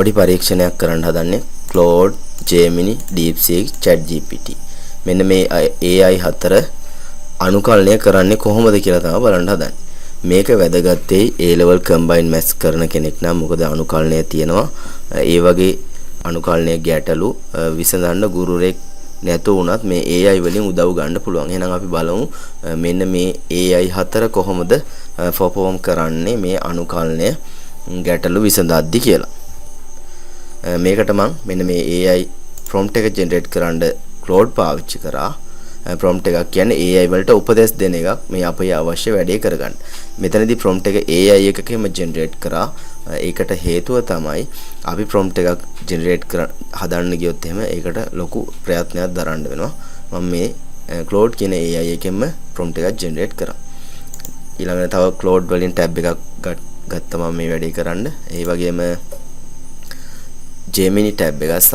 පොඩි පරීක්ෂණයක් කරන්න හදන්නේ Claude, Gemini, DeepSeek, ChatGPT. මෙන්න මේ AI හතර අනුකලනය කරන්නේ කොහොමද කියලා තමයි බලන්න හදන්නේ. මේක වැදගත් වෙයි A level combined maths කරන කෙනෙක් නම්, මොකද අනුකලනය තියෙනවා. ඒ වගේ අනුකලනය ගැටලු විසඳන්න ගුරුවරයෙක් නැතුව වුණත් මේ AI වලින් උදව් ගන්න පුළුවන්. එහෙනම් අපි බලමු මෙන්න මේ AI හතර කොහොමද පර්ෆෝම් කරන්නේ මේ අනුකලනය ගැටලු විසඳද්දි කියලා. මේකට මං මෙන්න මේ AI prompt එක ජෙනරේට් කරන්න Claude පාවිච්චි කරා. ප්‍රොම්ප්ට් එකක් කියන්නේ AI වලට උපදෙස් දෙන එකක් මේ අපේ අවශ්‍ය වැඩේ කරගන්න. මෙතනදී ප්‍රොම්ප්ට් එක AI එකකෙම ජෙනරේට් කරා. ඒකට හේතුව තමයි අපි ප්‍රොම්ප්ට් එකක් ජෙනරේට් කර හදන්න ගියොත් එහෙම ඒකට ලොකු ප්‍රයත්නයක් දරන්න වෙනවා. මම මේ Claude කියන AI එකෙන්ම ප්‍රොම්ප්ට් එකක් ජෙනරේට් කරා. ඊළඟට තව Claude වලින් ටැබ් එකක් ගත්තා මම මේ වැඩේ කරන්න. ඒ වගේම Gemini tab එකක් සහ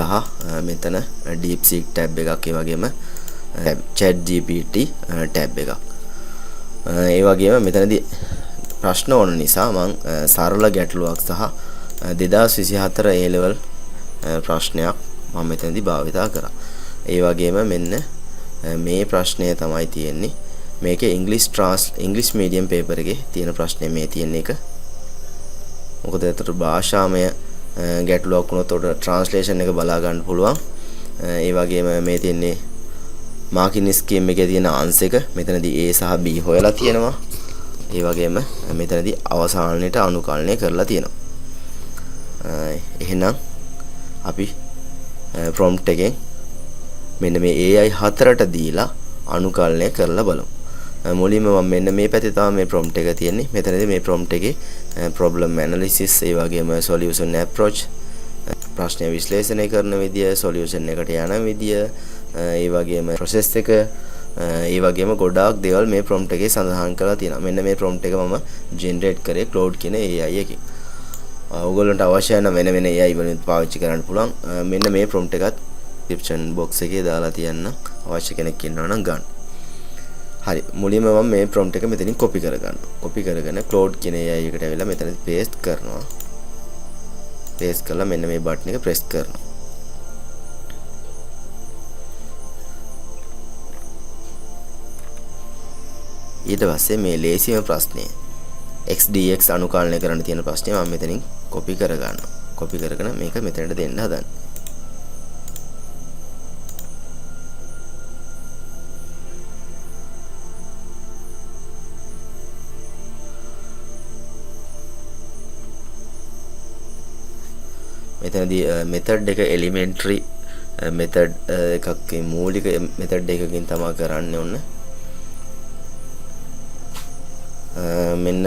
මෙතන DeepSeek tab එකක්, ඒ වගේම ChatGPT tab එකක්. ඒ වගේම මෙතනදී ප්‍රශ්න ඕන නිසා මං සරල ගැටලුවක් සහ 2024 A level ප්‍රශ්නයක් මම මෙතනදී භාවිතා කරා. ඒ වගේම මෙන්න මේ ප්‍රශ්නය තමයි තියෙන්නේ. මේකේ ඉංග්‍රීසි මීඩියම් පේපර් එකේ තියෙන ප්‍රශ්නේ මේ තියෙන එක. මොකද ඒතර භාෂාමය ගැටලුවක් වුණොත් උඩ ට්‍රාන්ස්ලේෂන් එක බලා ගන්න පුළුවන්. ඒ වගේම මේ තියෙන්නේ මාකින් ස්කීම් එකේ තියෙන ආන්සර් එක. මෙතනදී A සහ B හොයලා තියෙනවා. ඒ වගේම මෙතනදී අවසානයේට අනුකලනය කරලා තියෙනවා. එහෙනම් අපි ප්‍රොම්ප්ට් එකෙන් මෙන්න මේ AI හතරට දීලා අනුකලනය කරලා බලමු. මුලින්ම මම මෙන්න මේ පැත්තේ තමයි මේ ප්‍රොම්ප්ට් එක තියෙන්නේ. මෙතනදී මේ ප්‍රොම්ප්ට් එකේ ප්‍රොබ්ලම් ඇනලිසිස්, ඒ වගේම සොලියුෂන් ඇප්‍රෝච්, ප්‍රශ්නය විශ්ලේෂණය කරන විදිය, සොලියුෂන් එකට යන විදිය, ඒ වගේම ප්‍රොසෙස් එක, ඒ වගේම ගොඩාක් දේවල් මේ ප්‍රොම්ප්ට් එකේ සඳහන් කරලා තියෙනවා. මෙන්න මේ ප්‍රොම්ප්ට් එක මම ජෙනරේට් කරේ Claude කියන AI එකෙන්. ඔයගොල්ලන්ට අවශ්‍ය නම් වෙන වෙන AI වලින් පාවිච්චි කරන්න පුළුවන්. මෙන්න මේ ප්‍රොම්ප්ට් එකත් ඩිස්ක්‍රිප්ෂන් බොක්ස් එකේ දාලා තියන්න, අවශ්‍ය කෙනෙක් ඉන්නවා නම් ගන්න. හරි, මුලින්ම මම මේ ප්‍රොම්ප්ට් එක මෙතනින් කොපි කරගන්නවා. කොපි කරගෙන Claude කියන AI එකට ඇවිල්ලා මෙතන පේස්ට් කරනවා. පේස්ට් කරලා මෙන්න මේ බටන් එක ප්‍රෙස් කරනවා. ඊට පස්සේ මේ ලේසිම ප්‍රශ්නය x dx අනුකලනය කරන්න තියෙන ප්‍රශ්නය මම මෙතනින් කොපි කරගන්නවා. කොපි කරගෙන මේක මෙතනට දෙන්න හදන්නේ. මෙතනදී මෙතඩ් එක එලිමෙන්ටරි මෙතඩ් එකක්, මූලික මෙතඩ් එකකින් තමයි කරන්න ඕන. මෙන්න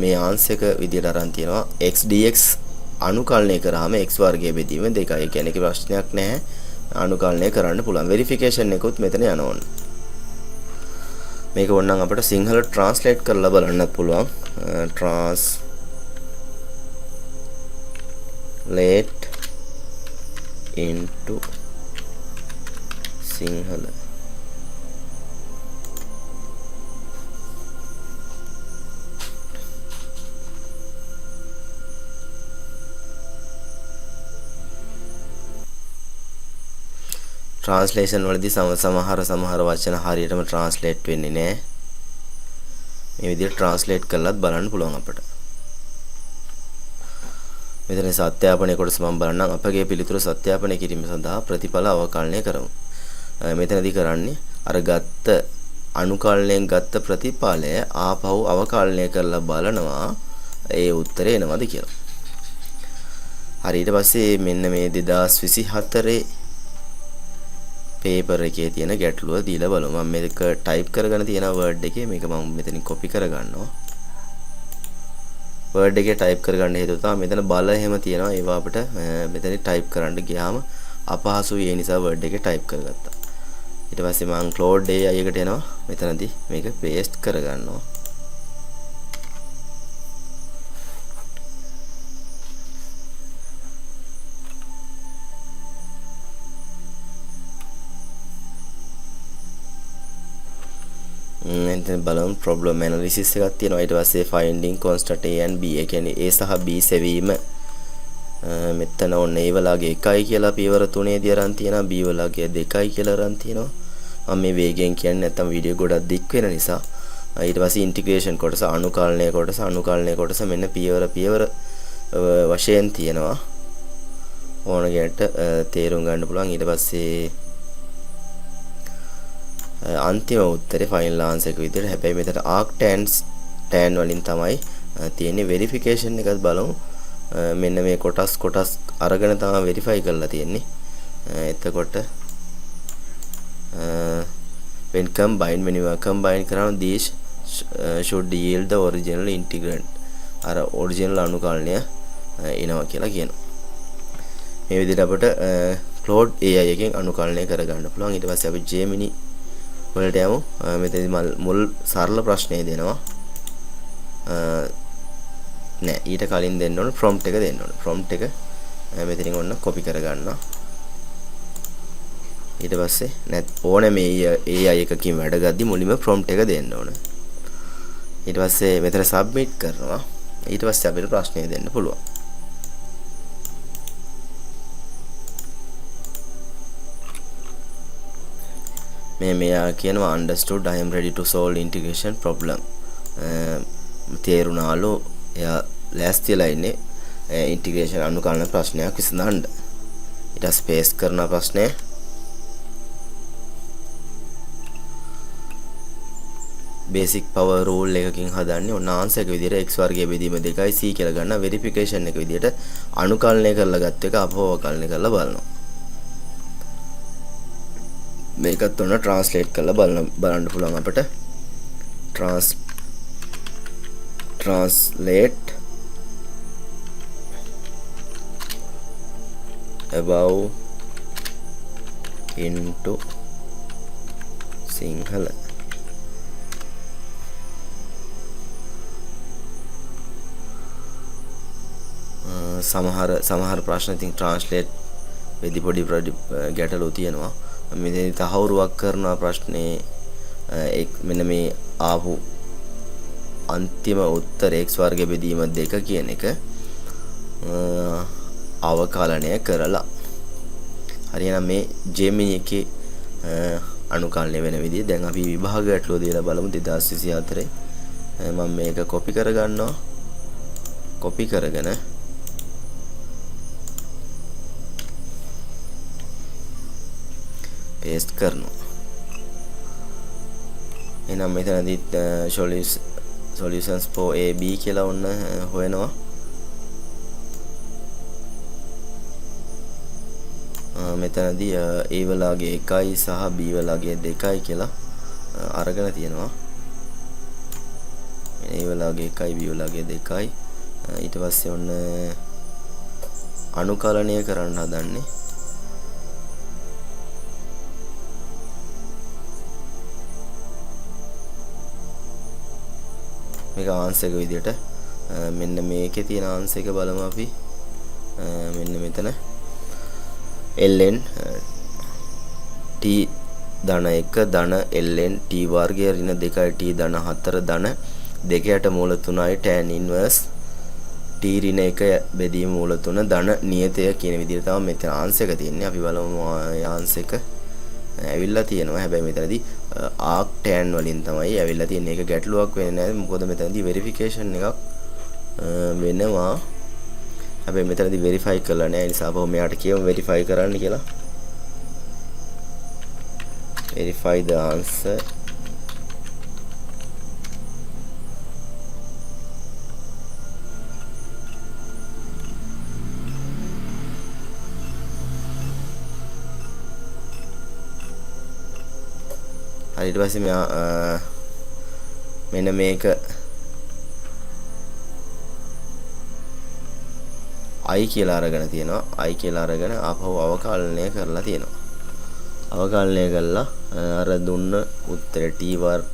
මේ ආන්සර් එක විදියට අරන් තියෙනවා. x dx අනුකලනය කරාම x වර්ගය බෙදීම 2යි. ඒ කියන්නේ ඒක ප්‍රශ්නයක් නැහැ. අනුකලනය කරන්න පුළුවන්. වෙරිෆිකේෂන් එකකුත් මෙතන යන ඕන. මේක ඕනනම් අපිට සිංහල ට්‍රාන්ස්ලේට් කරලා බලන්නත් පුළුවන්. Translate into Sinhala. Translation වලදී සමහර සමහර වචන හරියටම ට්‍රාන්ස්ලේට් වෙන්නේ නෑ. මේ විදිහට ට්‍රාන්ස්ලේට් කරලත් බලන්න පුළුවන් අපිට. මෙතන සත්‍යාපනය කොටස මම බලන්නම්. අපගේ පිළිතුර සත්‍යාපනය කිරීම සඳහා ප්‍රතිඵල අවකලනය කරමු. මෙතනදී කරන්නේ අර ගත්ත අනුකලනයෙන් ගත්ත ප්‍රතිඵලය ආපහු අවකලනය කරලා බලනවා ඒ උත්තරේ එනවද කියලා. හරි, ඊට පස්සේ මෙන්න මේ 2024 පේපර් එකේ තියෙන ගැටලුව දීලා බලමු. මම මේක ටයිප් කරගෙන තියෙන Word එකේ මේක මම මෙතනින් කොපි කරගන්නවා. Word එකේ ටයිප් කරගන්න හේතුව තමයි මෙතන බල එහෙම තියෙනවා. ඒවා අපිට මෙතනින් ටයිප් කරන්න ගියාම අපහසුයි. ඒ නිසා Word එකේ ටයිප් කරගත්තා. ඊට පස්සේ මම Claude AI එකට එනවා. මෙතනදී මේක පේස්ට් කරගන්නවා. එතන බලමු problem analysis එකක් තියෙනවා. ඊට පස්සේ finding constant A and B, ඒ කියන්නේ A සහ B සෙවීම. මෙතන ඔන්න A වලගේ 1යි කියලා පියවර 3 දී අරන් තියෙනවා, B වලගේ 2යි කියලා අරන් තියෙනවා. මම මේ වේගයෙන් කියන්නේ නැත්තම් වීඩියෝ ගොඩක් දික් වෙන නිසා. ඊට පස්සේ ඉන්ටිග්‍රේෂන් කොටස, අනුකලනය කොටස, අනුකලනය කොටස මෙන්න පියවර පියවර වශයෙන් තියෙනවා. ඕන කෙනෙක්ට තේරුම් ගන්න පුළුවන්. ඊට පස්සේ අන්තිම උත්තරේ ෆයිනල් ආන්සර් එක විදිහට. හැබැයි මෙතන ආර්ක් ටෑන් වලින් තමයි තියෙන්නේ. වෙරිෆිකේෂන් එකත් බලමු. මෙන්න මේ කොටස් කොටස් අරගෙන තමයි වෙරිෆයි කරලා තියෙන්නේ. එතකොට when combined, when you are combine කරන, these should yield the original integrand, අර ඔරිජිනල් අනුකලනය එනවා කියලා කියනවා. මේ විදිහට අපිට Claude AI එකෙන් අනුකලනය කරගන්න පුළුවන්. ඊට පස්සේ අපි Gemini වලට යමු. මෙතනදි මුල් සරල ප්‍රශ්නය දෙනවා. නෑ, ඊට කලින් දෙන්න ඕන ප්‍රොම්ප්ට් එක දෙන්න ඕන. ප්‍රොම්ප්ට් එක මෙතනින් ඔන්න කොපි කරගන්නවා. ඊට පස්සේ නැත් ඕනේ මේ AI එකකින් වැඩ ගද්දි මුලින්ම ප්‍රොම්ප්ට් එක දෙන්න ඕන. ඊට පස්සේ මෙතන සබ්මිට් කරනවා. ඊට පස්සේ අපිට ප්‍රශ්නය දෙන්න පුළුවන්. මේ මෙයා කියනවා "Understood, I am ready to solve integration problem." තේරුණාලු, එයා ලෑස්තිලා ඉන්නේ ඉන්ටිග්‍රේෂන් අනුකලන ප්‍රශ්නයක් විසඳන්න. ඊට පස්සේ පේස්ට් කරන ප්‍රශ්නය. බේසික් පවර් රූල් එකකින් හදන්නේ. ඔන්න ආන්සර් එක විදිහට x වර්ගය බෙදීම 2යි c කියලා ගන්න. වෙරිෆිකේෂන් එක විදිහට අනුකලනය කරලා ගත්ත එක අපව අවකලනය කරලා බලනවා. මේකත් ඔන්න ට්‍රාන්ස්ලේට් කරලා බලන්න පුළුවන් අපිට. Translate above into Sinhala. සමහර සමහර ප්‍රශ්න ඉතින් ට්‍රාන්ස්ලේට් වෙදි පොඩි පොඩි ගැටලු තියෙනවා. මෙතනදි තහවුරුවක් කරනවා ප්‍රශ්නේ මෙන්න මේ ආපු අන්තිම උත්තර x වර්ග බෙදීම 2 කියන එක අවකලනය කරලා. හරි, එහෙනම් මේ Gemini එකේ අනුකලනය වෙන විදිය. දැන් අපි විභාග ගැටලුව දීලා බලමු 2024. මම මේක කොපි කරගන්නවා. කොපි කරගෙන පේස්ට් කරනවා. එහෙනම් මෙතනදිත් solutions for A B කියලා ඔන්න හොයනවා. මෙතනදී A වලගේ 1යි සහ B වලගේ 2යි කියලා අරගෙන තියෙනවා. A වලගේ 1යි B වලගේ 2යි. ඊට පස්සේ ඔන්න අනුකලනය කරන්න හදන්නේ. මේක ආන්සර් එක විදියට මෙන්න මේකේ තියෙන ආන්සර් එක බලමු අපි. මෙන්න මෙතන ln t ධන 1 ධන ln t වර්ගය ඍණ 2යි t ධන 4 ධන 2 යට මූල 3යි tan inverse t ඍණ 1 බෙදීම මූල 3 ධන නියතය කියන විදිහට තමයි මෙතන ආන්සර් එක තියෙන්නේ. අපි බලමු ආන්සර් එක ඇවිල්ලා තියෙනවා. හැබැයි මෙතනදී ආර්ක් tan වලින් තමයි ඇවිල්ලා තියෙන්නේ. ඒක ගැටලුවක් වෙන්නේ නැහැ. මොකද මෙතනදී වෙරිෆිකේෂන් එකක් වෙනවා. හැබැයි මෙතනදී වෙරිෆයි කරලා නැහැ. ඒ නිසා අපව මෙයාට කියමු වෙරිෆයි කරන්න කියලා. Verify the answer. හරි, ඊට පස්සේ මෙයා මෙන්න මේක I කියලා අරගෙන තියෙනවා. I කියලා අරගෙන ආපහු අවකලනය කරලා තියෙනවා. අවකලනය කළා අර දුන්න උත්තරේ t වර්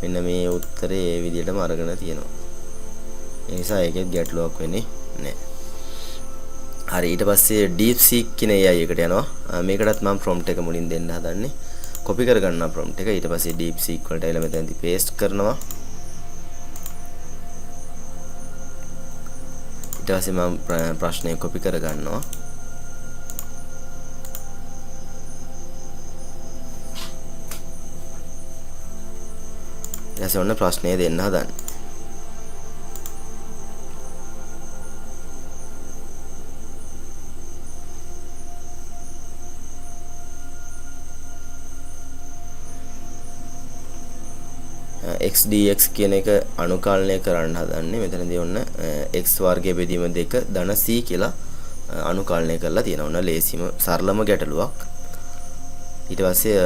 මෙන්න මේ උත්තරේ ඒ විදිහටම අරගෙන තියෙනවා. ඒ නිසා ඒකෙත් ගැටලුවක් වෙන්නේ නැහැ. හරි, ඊට පස්සේ DeepSeek කියන AI එකට යනවා. මේකටත් මම ප්‍රොම්ප්ට් එක මුලින් දෙන්න හදන්නේ. කොපි කරගන්නවා ප්‍රොම්ප්ට් එක. ඊට පස්සේ DeepSeek වලට ඇවිල්ලා මෙතනදී පේස්ට් කරනවා. ඊට පස්සේ මම ප්‍රශ්නය කොපි කරගන්නවා. ඊට පස්සේ ඔන්න ප්‍රශ්නය දෙන්න හදන්නේ. X dx කියන එක අනුකලනය කරන්න හදන්නේ. මෙතනදී ඔන්න x වර්ගය බෙදීම 2 ධන c කියලා අනුකලනය කරලා තියෙනවා. ඔන්න ලේසිම සරලම ගැටලුවක්. ඊට පස්සේ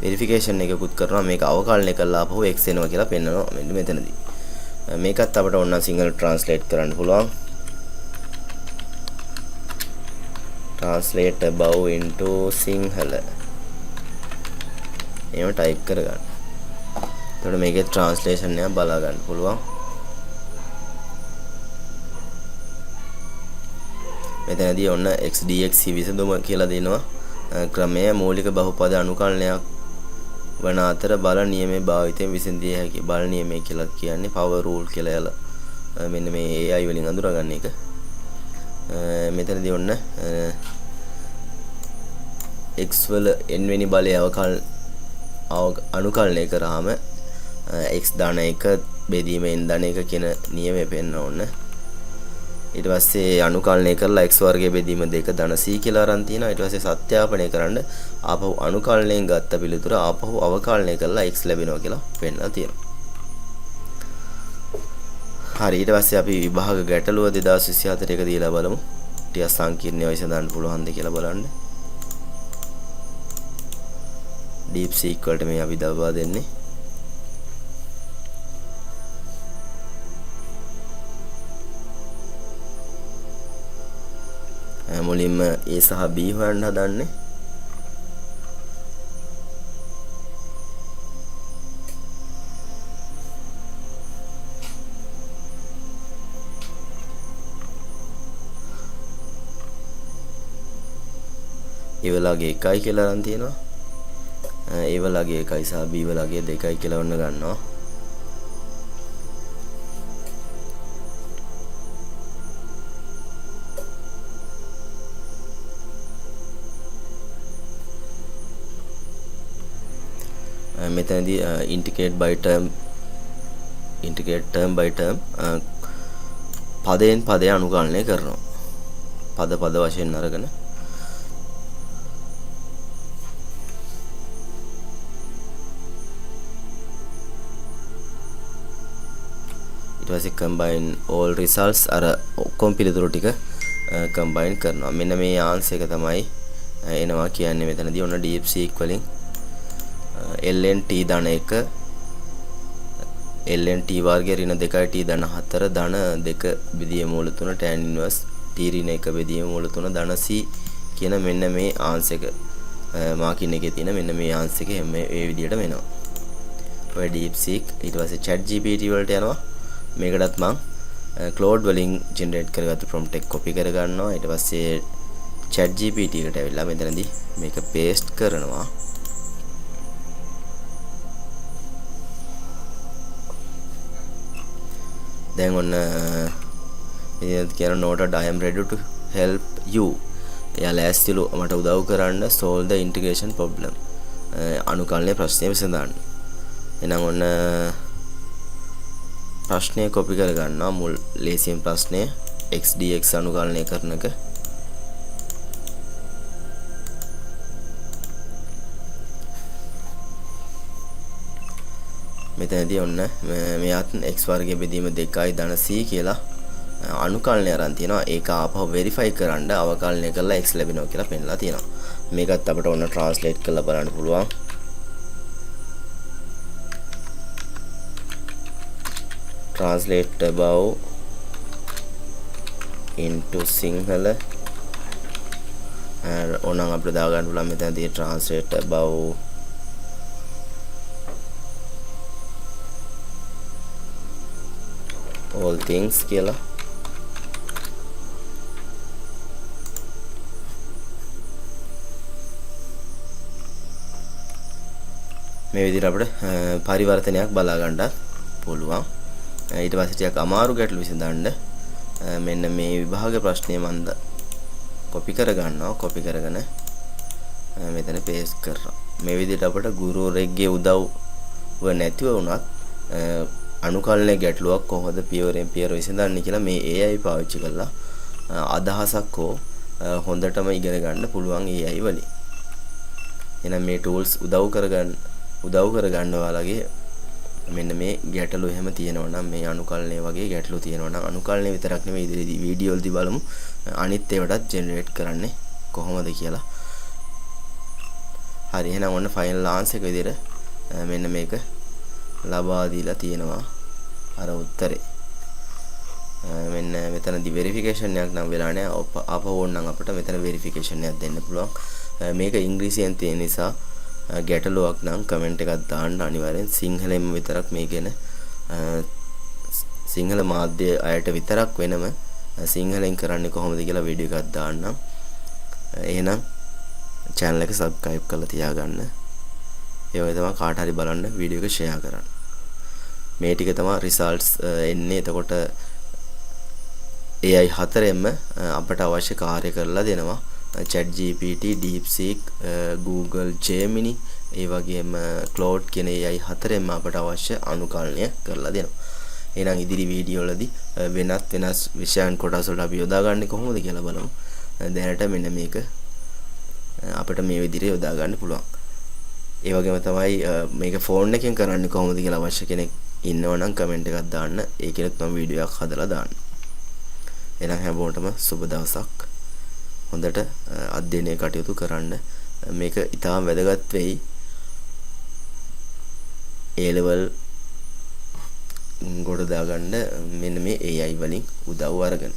වෙරිෆිකේෂන් එකකුත් කරනවා. මේක අවකලනය කරලා ආපහු x එනවා කියලා පෙන්නනවා මෙන්න මෙතනදී. මේකත් අපිට ඔන්න සිංහල ට්‍රාන්ස්ලේට් කරන්න පුළුවන්. Translate above into Sinhala එහෙම ටයිප් කරගන්න. එතකොට මේකේ ට්‍රාන්ස්ලේෂන් එක බලා ගන්න පුළුවන්. මෙතනදී ඔන්න x dx විසඳුම කියලා දෙනවා. ක්‍රමය මූලික බහුපද අනුකලනයක් වන අතර බල නියමයේ භාවිතයෙන් විසඳිය හැකි. බල නියමය කියලා කියන්නේ පවර් රූල් කියලා යාලා මෙන්න මේ AI වලින් අඳුරගන්න එක. මෙතනදී ඔන්න x වල n වෙනි බලය අනුකලනය කරාම x ධන 1 බෙදීම n ධන 1 කියන නියමය පෙන්න ඕන. ඊට පස්සේ අනුකලනය කරලා x වර්ගය බෙදීම 2 ධන c කියලා අරන් තියෙනවා. ඊට පස්සේ සත්‍යාපනය කරන්න ආපහු අනුකලනයෙන් ගත්ත පිළිතුර ආපහු අවකලනය කරලා x ලැබෙනවා කියලා පෙන්නලා තියෙනවා. හරි, ඊට පස්සේ අපි විභාග ගැටලුව 2024 එක දීලා බලමු. ටිකක් සංකීර්ණව විසඳන්න පුළුවන්ද කියලා බලන්න. DeepSeek වලට මේ අපි දබා දෙන්නේ. මුලින්ම A සහ B හොයන්න හදන්නේ. A වලගේ 1යි කියලා අරන් තියෙනවා. A වලගේ 1යි සහ B වලගේ 2යි කියලා ඔන්න ගන්නවා. මෙතනදී integrate by term, integrate term by term පදයෙන් පදය අනුකලනය කරනවා. පද පද වශයෙන් අරගෙන ඊට පස්සේ combine all results අර ඔක්කොම පිළිතුරු ටික combine කරනවා. මෙන්න මේ ආන්සර් එක තමයි එනවා කියන්නේ මෙතනදී ඔන්න DeepSeek වලින් ln t ධන 1 ln t වර්ගය ඍණ 2 t ධන 4 ධන 2 බෙදීම මූල 3 tan inverse t ඍණ 1 බෙදීම මූල 3 ධන c කියන මෙන්න මේ ආන්සර් එක මාකින් එකේ තියෙන මෙන්න මේ ආන්සර් එක මේ විදිහටම එනවා. ඔය DeepSeek ඊට පස්සේ ChatGPT වලට යනවා. මේකටත් මං Claude වලින් ජෙනරේට් කරගත්තු ප්‍රොම්ප්ට් එක කොපි කරගන්නවා. ඊට පස්සේ ChatGPT එකට ඇවිල්ලා මෙතනදී මේක පේස්ට් කරනවා. දැන් ඔන්න ඉතින් කියන noted I am ready to help you. එයා ලෑස්තිලු මට උදව් කරන්න solve the integration problem. අනුකලනයේ ප්‍රශ්නය විසඳන්න. එහෙනම් ඔන්න ප්‍රශ්නය කොපි කරගන්නවා. මුල් ලේසියෙන් ප්‍රශ්නය x dx අනුකලනය කරන එක. මෙතනදී ඔන්න මෙයාත් x වර්ගය බෙදීම 2 ධන c කියලා අනුකලනය අරන් තියෙනවා. ඒක ආපහු වෙරිෆයි කරන්න අවකලනය කරලා x ලැබෙනවා කියලා පෙන්නලා තියෙනවා. මේකත් අපිට ඔන්න ට්‍රාන්ස්ලේට් කරලා බලන්න පුළුවන්. Translate above into Sinhala. ඕනනම් අපිට දාගන්න පුළුවන් මෙතනදී translate above all things කියලා. මේ විදිහට අපිට පරිවර්තනයක් බලා ගන්නත් පුළුවන්. ඊට පස්සේ ටිකක් අමාරු ගැටලු විසඳන්න මෙන්න මේ විභාග ප්‍රශ්නය මම කොපි කරගන්නවා. කොපි කරගෙන මෙතන පේස්ට් කරනවා. මේ විදිහට අපට ගුරුවරයෙක්ගේ උදව්ව නැතිව වුණත් අනුකලනය ගැටලුවක් කොහොමද පියවරෙන් පියවර විසඳන්නේ කියලා මේ AI පාවිච්චි කරලා අදහසක් හෝ හොඳටම ඉගෙන ගන්න පුළුවන් AI වලින්. එහෙනම් මේ ටූල්ස් උදව් කරගන්න ඔයාලගේ මෙන්න මේ ගැටලු එහෙම තියෙනවා නම්, මේ අනුකලනය වගේ ගැටලු තියෙනවා නම්, අනුකලනය විතරක් නෙමෙයි, ඉදිරියේදී වීඩියෝ වලදී බලමු අනිත් ඒවාටත් ජෙනරේට් කරන්නේ කොහොමද කියලා. හරි, එහෙනම් ඔන්න ෆයිනල් ආන්සර් එක විදිහට මෙන්න මේක ලබා දීලා තියෙනවා අර උත්තරේ. මෙන්න මෙතනදී වෙරිෆිකේෂන් එකක් නම් වෙලා නැහැ. ආපහු ඕන නම් අපිට මෙතන වෙරිෆිකේෂන් එකක් දෙන්න පුළුවන්. මේක ඉංග්‍රීසියෙන් තියෙන නිසා ගැටලුවක් නම් කමෙන්ට් එකක් දාන්න අනිවාර්යෙන්. සිංහලෙන්ම විතරක් මේ ගැන සිංහල මාධ්‍ය අයට විතරක් වෙනම සිංහලෙන් කරන්නේ කොහොමද කියලා වීඩියෝ එකක් දාන්නම්. එහෙනම් චැනල් එක සබ්ස්ක්‍රයිබ් කරලා තියාගන්න. ඒ වගේ තමයි කාට හරි බලන්න වීඩියෝ එක ෂෙයා කරන්න. මේ ටික තමයි රිසල්ට්ස් එන්නේ. එතකොට AI හතරෙන්ම අපට අවශ්‍ය කාර්ය කරලා දෙනවා. ChatGPT, DeepSeek, Google Gemini, ඒ වගේම Claude කියන AI හතරෙන්ම අපට අවශ්‍ය අනුකලනය කරලා දෙනවා. එහෙනම් ඉදිරි වීඩියෝ වලදී වෙනත් වෙනස් විෂයන් කොටස් වලට අපි යොදාගන්නේ කොහොමද කියලා බලමු. දැනට මෙන්න මේක අපිට මේ විදිහට යොදා ගන්න පුළුවන්. ඒ වගේම තමයි මේක ෆෝන් එකෙන් කරන්නේ කොහොමද කියලා අවශ්‍ය කෙනෙක් ඉන්නවා නම් කමෙන්ට් එකක් දාන්න. ඒකෙනුත් මම වීඩියෝ එකක් හදලා දාන්නම්. එහෙනම් හැමෝටම සුබ දවසක්. හොඳට අධ්‍යයනය කටයුතු කරන්න. මේක ඉතාම වැදගත් වෙයි. A level ගොඩ දාගන්න මෙන්න මේ AI වලින් උදව් අරගෙන.